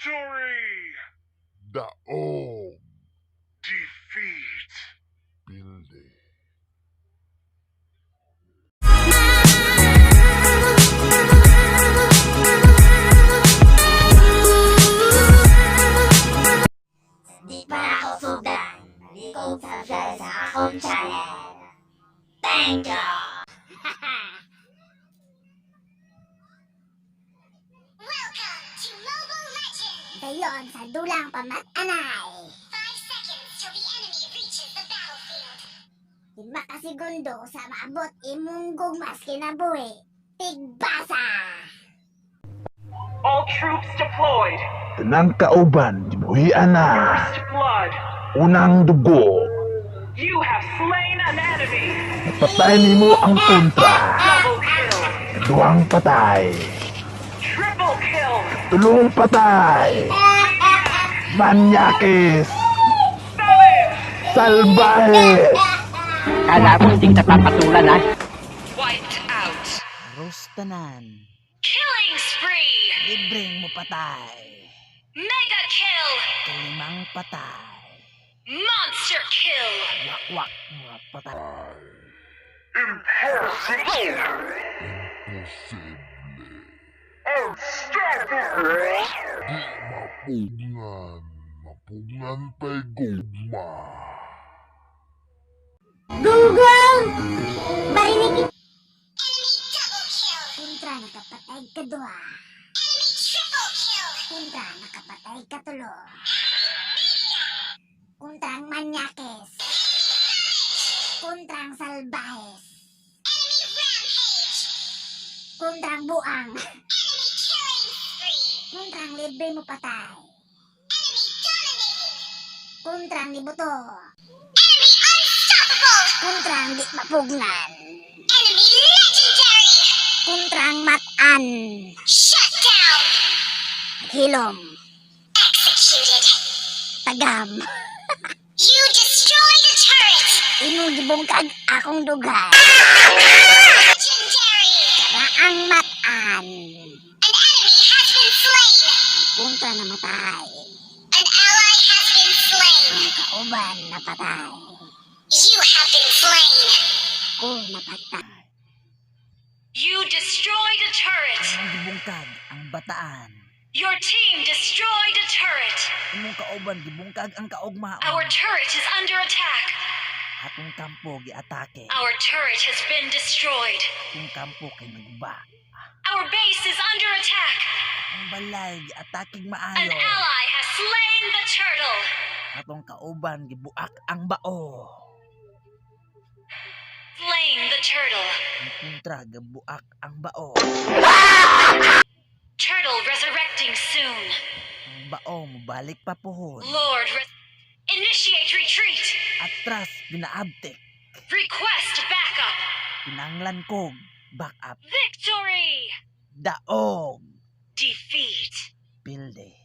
Victory! Daog. Defeat! Pildi. Di pa ako sudan. Nalikog subscribe sa akong channel. Thank you! Welcome to Mobile Legends! Dayon sa dulang pamat-anay. 5 seconds till the enemy reaches the battlefield. 5 ka segundo sa maabot imong gugmas kinabuhi. Tigbasa! All troops deployed. Tanang kauban, gibuhian na. First blood. Unang dugo. You have slain an enemy. Napatay nimo ang kontra. Double kill. Duhang patay. Triple kill. Tulong patay. Manyakis. Savage. Salbahe. Kala mo hindi kita papatulan, ha? Wiped out. Rustanan. Killing spree. Libreng mo patay. Mega kill. Kalimang patay. Monster kill. Wakwak mo patay. Imposible. Unstoppable! Di mapugngan. Mapugngan pa'y gugma. Google! Barinig Enemy double kill! Kontra nakapatay ka duha. Enemy triple kill! Kontra nakapatay ka tulo. Kontra ang manyakis. Kontra ang salbahes. Enemy rampage! Kontra ang buang. Enemy killing spree! Kontra ang libre mo patay. Enemy dominating! Kontra ang libuto. Enemy unstoppable! Kontra ang di mapugnan. Enemy legendary! Kontra ang mat-an. Shut down! Hilom. Executed! Tagam. You destroyed a turret! Imong gibungkag akong dughan. Legendary! Raang mat-an. An enemy has been slain! Kontra namatay. An ally has been slain! Ang kauban napatay. You have been slain! Ko napatay. You destroyed a turret. Imong gibungkag ang bataan. Your team destroyed a turret. Imong kauban gibungkag ang kaugmaon. Our turret is under attack. Atong kampo giatake. Our turret has been destroyed. Atong kampo kay naguba. Our base is under attack. Ang balay giatakeg An maayo. ally has slain the turtle. Atong kauban gibuak ang bao. Slain the turtle. Ang kontra gabuak ang bao. Turtle resurrecting soon. Ang bao mobalik pa puhon. Lord, initiate retreat. Atras pinaabtik. Request backup. Pinanglan kog backup. Victory. Daog. Defeat. Pilde.